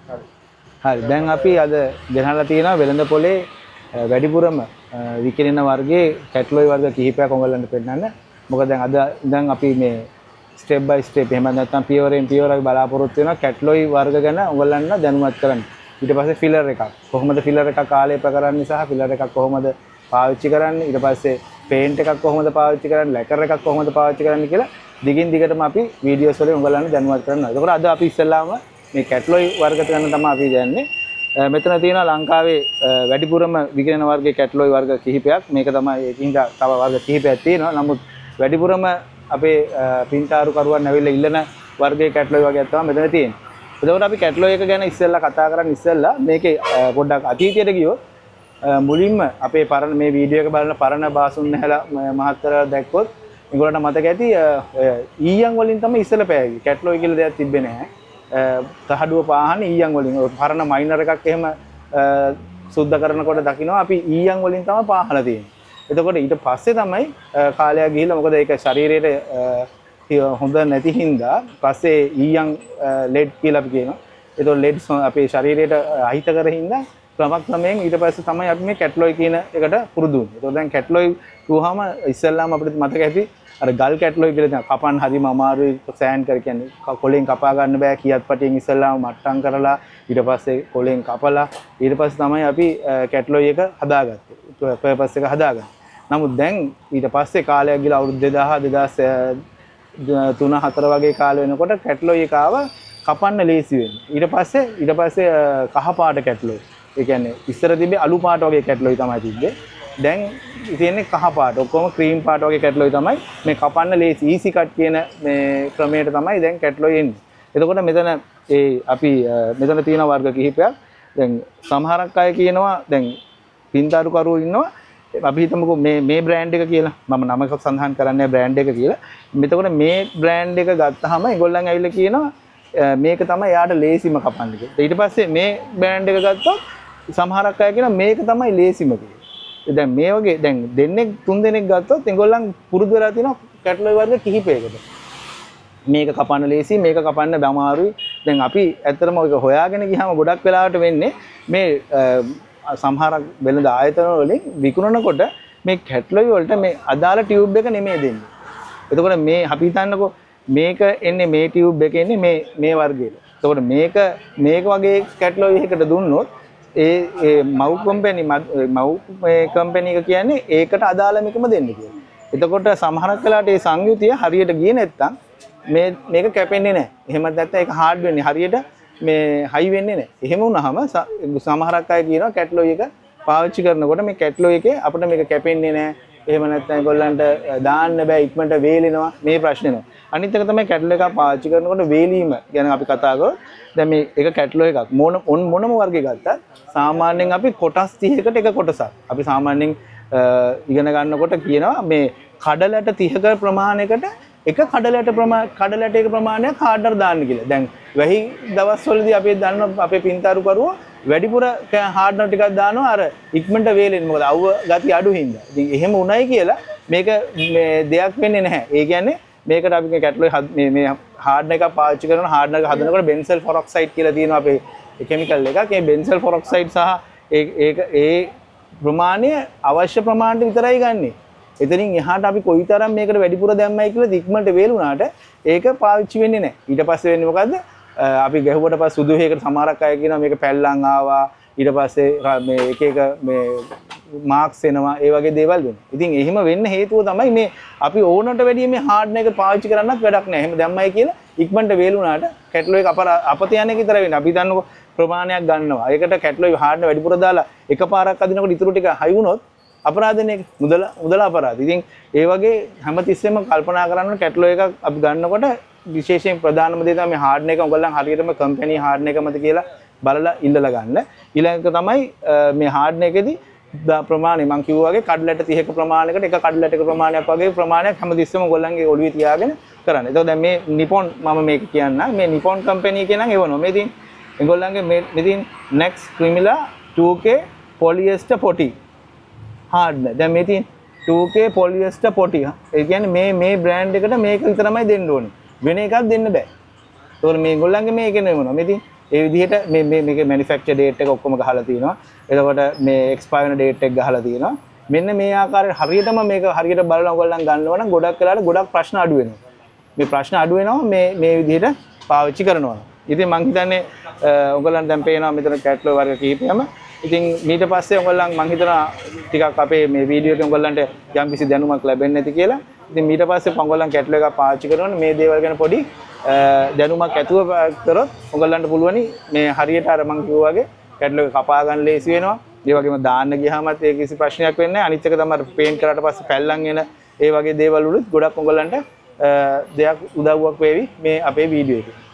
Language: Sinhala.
හරි, දැන් අපි අද ගෙනහලා තියෙනවා වෙළඳ පොලේ වැඩිපුරම විකිණෙන වර්ගයේ කැට්ලොයි වර්ග කිහිපයක් ඔයගොල්ලන්ට පෙන්නන්න. මොකද දැන් අද ඉඳන් අපි මේ ස්ටෙප් බයි ස්ටෙප්, එහෙම නැත්නම් පියවරෙන් පියවර අපි බලාපොරොත්තු වෙනවා කැට්ලොයි වර්ග ගැන ඔයගොල්ලන්ට දැනුවත් කරන්න. ඊට පස්සේ ෆිලර් එකක් කොහොමද ෆිලර් එකක් ආලේප කරන්නේ සහ ෆිලර් එකක් කොහොමද පාවිච්චි කරන්නේ, ඊට පස්සේ පේන්ට් එකක් කොහොමද පාවිච්චි කරන්නේ, ලැකර් එකක් කොහොමද පාවිච්චි කරන්නේ කියලා දිගින් දිගටම අපි වීඩියෝස් වලින් ඔයගොල්ලන්ට දැනුවත් කරනවා. එතකොට අද අපි ඉස්සෙල්ලාම මේ කැට්ලොයි වර්ග ගැන තමයි අපි දන්නේ. මෙතන තියෙනවා ලංකාවේ වැඩිපුරම විකිණෙන වර්ගයේ කැට්ලොයි වර්ග කිහිපයක්. මේක තමයි ඒකින්ද තව වර්ග කිහිපයක් තියෙනවා. නමුත් වැඩිපුරම අපේ පින්තාරු කරුවන් ඇවිල්ලා ඉල්ලන වර්ගයේ කැට්ලොයි වර්ගයක් තමයි මෙතන තියෙන්නේ. එතකොට අපි කැට්ලොයි එක ගැන ඉස්සෙල්ලා කතා කරන්න ඉස්සෙල්ලා මේකේ පොඩ්ඩක් අතීතයට ගියොත්, මුලින්ම අපේ පරණ මේ වීඩියෝ එක බලන පරණ බාසුන් නැහැලා මහත්තයලා දැක්කොත් ඒගොල්ලන්ට මතක ඇති, ඔය ඊයන් වලින් තමයි ඉස්සෙල්ලා පෑගි. කැට්ලොයි කියලා දෙයක් තිබ්බේ නැහැ. තහඩුව පාහන්නේ ඊයන් වලින්. ඔය පරණ මයිනර් එකක් එහෙම සුද්ධ කරනකොට දකින්නවා අපි ඊයන් වලින් තමයි පාහලා තියෙන්නේ. එතකොට ඊට පස්සේ තමයි කාලයක් ගිහිල්ලා, මොකද ඒක ශරීරයට හොඳ නැති හින්දා, පස්සේ ඊයන් ලෙඩ් කියලා අපි කියනවා. එතකොට ලෙඩ් අපේ ශරීරයට අහිතකර හින්දා ක්‍රමක්‍රමයෙන් ඊට පස්සේ තමයි අපි මේ කැට්ලොයි කියන එකට පුරුදු වුනේ. එතකොට දැන් කැට්ලොයි කිව්වහම ඉස්සෙල්ලාම අපිට මතක ඇති අර ගල් කැට්ලොයි කියලා තියෙනවා. කපන්න හරිම අමාරුයි, සෑන්ඩ් කර කියන්නේ කොලෙන් කපා ගන්න බෑ. කියත් පටියෙන් ඉස්සෙල්ලාම මට්ටම් කරලා ඊට පස්සේ කොලෙන් කපලා ඊට පස්සේ තමයි අපි කැට්ලොයි එක හදාගත්තේ. පර්පස් එක හදාගත්තේ. නමුත් දැන් ඊට පස්සේ කාලයක් ගිහලා අවුරුදු 2000 2003 4 වගේ කාලෙ වෙනකොට කැට්ලොයි එක ආව කපන්න ලේසි වෙන්න. ඊට පස්සේ කහ පාට කැට්ලොයි. ඒ කියන්නේ ඉස්සර තිබ්බේ අලු පාට වගේ කැට්ලොයි තමයි තිබ්බේ. දැන් තියෙන්නේ කහ පාට. ඔක්කොම ක්‍රීම් පාට වගේ කැට්ලොයි තමයි මේ කපන්න ලේසි, ඊසි කට් කියන මේ ක්‍රමයට තමයි දැන් කැට්ලොයි එන්නේ. එතකොට මෙතන ඒ අපි මෙතන තියෙන වර්ග කිහිපයක්. දැන් සමහරක් අය කියනවා, දැන් පින්තාරු කරුවෝ ඉන්නවා, අපි හිතමුකෝ මේ මේ බ්‍රෑන්ඩ් එක කියලා. මම නමක් සඳහන් කරන්නේ බ්‍රෑන්ඩ් එක කියලා. මෙතකොට මේ බ්‍රෑන්ඩ් එක ගත්තාම ඒගොල්ලන් ඇවිල්ලා කියනවා මේක තමයි එයාට ලේසිම කපන්න කියලා. ඊට පස්සේ මේ බ්‍රෑන්ඩ් එක ගත්තොත් සමහරක් අය කියනවා මේක තමයි ලේසිම කියලා. දැන් මේ වගේ දැන් දෙන්නෙක් තුන් දෙනෙක් ගත්තොත් ඒගොල්ලන් පුරුදු වෙලා තියෙනවා කැටලොයි වර්ග කිහිපයකට. මේක කපන්න ලේසි, මේක කපන්න අමාරුයි. දැන් අපි ඇත්තටම ඔක හොයාගෙන ගියාම ගොඩක් වෙලාවට වෙන්නේ මේ සමහරක් වෙළඳ ආයතන වලින් විකුණනකොට මේ කැට්ලොයි වලට මේ අදාළ ටියුබ් එක නෙමෙයි දෙන්නේ. එතකොට මේ අපි හිතන්නකෝ මේක එන්නේ, මේ ටියුබ් එක එන්නේ මේ මේ වර්ගයට. එතකොට මේක මේක වගේ කැට්ලොයි එකකට දුන්නොත් ඒ ඒ මව් කම්පැනි, මව් මේ කම්පැනි එක කියන්නේ ඒකට අදාළ මේකම දෙන්න කියලා. එතකොට සමහරක් වෙලාවට ඒ සංයුතිය හරියට ගියේ නැත්තම් මේ මේක කැපෙන්නේ නැහැ. එහෙමත් නැත්නම් ඒක හાર્ඩ් වෙන්නේ හරියට මේ හයි වෙන්නේ නැහැ. එහෙම වුණාම සමහරක් අය කියනවා කැට්ලොයි එක පාවිච්චි කරනකොට මේ කැට්ලොයි එකේ අපිට මේක කැපෙන්නේ නැහැ. එහෙම නැත්නම් ඒගොල්ලන්ට දාන්න බෑ, ඉක්මනට වේලෙනවා, මේ ප්‍රශ්න එනවා. අනිත් එක තමයි කැට්ලෝ එකක් පාවිච්චි කරනකොට වේලීම ගැන අපි කතා කරොත්, දැන් මේ එක කැට්ලෝ එකක් මොන මොනම වර්ගයක් ගත්තත් සාමාන්‍යයෙන් අපි කොටස් 30කට එක කොටසක් අපි සාමාන්‍යයෙන් ඉගෙන ගන්නකොට කියනවා මේ කඩලට 30ක ප්‍රමාණයකට එක කඩලට කඩලට එක ප්‍රමාණයක් හાર્ඩනර් දාන්න කියලා. දැන් වැහි දවස්වලදී අපි දන්නවා අපේ පින්තාරු කරුවෝ වැඩිපුර හાર્ඩනර් ටිකක් දානවා අර ඉක්මනට වේලෙන්න. මොකද අවුව ගති අඩු හින්දා. ඉතින් එහෙම උණයි කියලා මේක මේ දෙයක් වෙන්නේ නැහැ. ඒ කියන්නේ මේකට අපි මේ කැටලොයි මේ මේ හાર્ඩනර් එකක් පාවිච්චි කරන හાર્ඩනර් එක හදනකොට බෙන්සල් ෆොරොක්සයිඩ් කියලා තියෙනවා අපේ කෙමිකල් එකක්. ඒ බෙන්සල් ෆොරොක්සයිඩ් සහ ඒ ඒක ඒ ප්‍රමාණය අවශ්‍ය ප්‍රමාණයට විතරයි ගන්නෙ. එතනින් එහාට අපි කොයිතරම් මේකට වැඩිපුර දැම්මයි කියලා ඉක්මනට වේලුණාට ඒක පාවිච්චි වෙන්නේ නැහැ. ඊට පස්සේ වෙන්නේ මොකද්ද? අපි ගැහුවට පස්සේ සුදු හේකට සමහරක් අය කියනවා මේක පැල්ලම් ආවා. ඊට පස්සේ මේ එක එක මේ මාක්ස් එනවා, ඒ වගේ දේවල් වෙනවා. ඉතින් එහෙම වෙන්න හේතුව තමයි මේ අපි ඕනට වැඩිය මේ හાર્ඩ්නර් එක පාවිච්චි කරන්නත් වැඩක් නැහැ. එහෙම දැම්මයි කියලා ඉක්මනට වේලුණාට කැටලෝ එක අපත යන එක විතර වෙන්නේ. අපි හිතන්නකෝ ප්‍රමාණයක් ගන්නවා. ඒකට කැටලෝ හાર્ඩ්නර් වැඩිපුර දාලා එකපාරක් අදිනකොට ඉතුරු ටික හයි වුණොත් අපරාධනේ ඒක. මුදල මුදල අපරාධ. ඉතින් ඒ වගේ හැමතිස්සෙම කල්පනා කරන්න ඕන කැටලෝ එකක් අපි ගන්නකොට විශේෂයෙන් ප්‍රධානම දේ තමයි මේ හાર્ඩ්නර් එක ඔයගොල්ලන් හරියටම කම්පැනි හાર્ඩ්නර් එකමද කියලා බලලා ඉල්ලලා ගන්න. ඊළඟ එක තමයි මේ හાર્ඩ්නර් එකේදී ප්‍රමාණය මං කිව්වා වගේ කඩලට 30ක ප්‍රමාණයකට එක කඩලටක ප්‍රමාණයක් වගේ ප්‍රමාණයක් හැමතිස්සෙම ඔයගොල්ලන්ගේ ඔළුවේ තියාගෙන කරන්න. එතකොට දැන් මේ නිපොන් මම මේක කියන්නම්. මේ නිපොන් කම්පැනි එකේ නම් එවනවා. මේ තියෙන ඒගොල්ලන්ගේ මේ මේ තියෙන Nex Crimila 2K polyester 40 hardener. දැන් මේ තියෙන 2K polyester 40. ඒ කියන්නේ මේ මේ බ්‍රෑන්ඩ් එකට මේක විතරමයි දෙන්න ඕනේ. වෙන එකක් දෙන්න බෑ. ඒතකොට මේගොල්ලන්ගේ මේක නෙවෙනවා. මේ තියෙන ඒ විදිහට මේ මේ මේකේ මැනුෆැක්චර් ඩේට් එක ඔක්කොම ගහලා තියෙනවා. එතකොට මේ එක්ස්පයර් වෙන ඩේට් එක ගහලා තියෙනවා. මෙන්න මේ ආකාරයට හරියටම මේක හරියට බලලා ඔයගොල්ලන් ගන්නවා නම් ගොඩක් වෙලාවට ගොඩක් ප්‍රශ්න අඩු වෙනවා. මේ ප්‍රශ්න අඩු වෙනවා මේ මේ විදිහට පාවිච්චි කරනවා නම්. ඉතින් මං හිතන්නේ ඔයගොල්ලන් දැන් පේනවා මෙතන කැට්ලොයි වර්ග කිහිපයම. ඉතින් ඊට පස්සේ ඔයගොල්ලන් මං හිතනවා ටිකක් අපේ මේ වීඩියෝ එකෙන් ඔයගොල්ලන්ට යම්කිසි දැනුමක් ලැබෙන්න ඇති කියලා. ඉතින් ඊට පස්සේ ඔයගොල්ලන් කැට්ලොයි එකක් පාවිච්චි කරනවා නම් මේ දේවල් ගැන පොඩි දැනුමක් ඇතුව කරොත් ඔයගොල්ලන්ට පුළුවනි මේ හරියට අර මං කිව්වා වගේ කැට්ලොයි එක කපා ගන්න ලේසි වෙනවා. ඒ වගේම දාන්න ගියාමත් ඒ කිසි ප්‍රශ්නයක් වෙන්නේ නැහැ. අනිත් එක තමයි අර පේන්ට් කරාට පස්සේ පැල්ලම් එන ඒ වගේ දේවල් වලුත් ගොඩක් ඔයගොල්ලන්ට දෙයක් උදව්වක් වේවි මේ අපේ වීඩියෝ එකේ.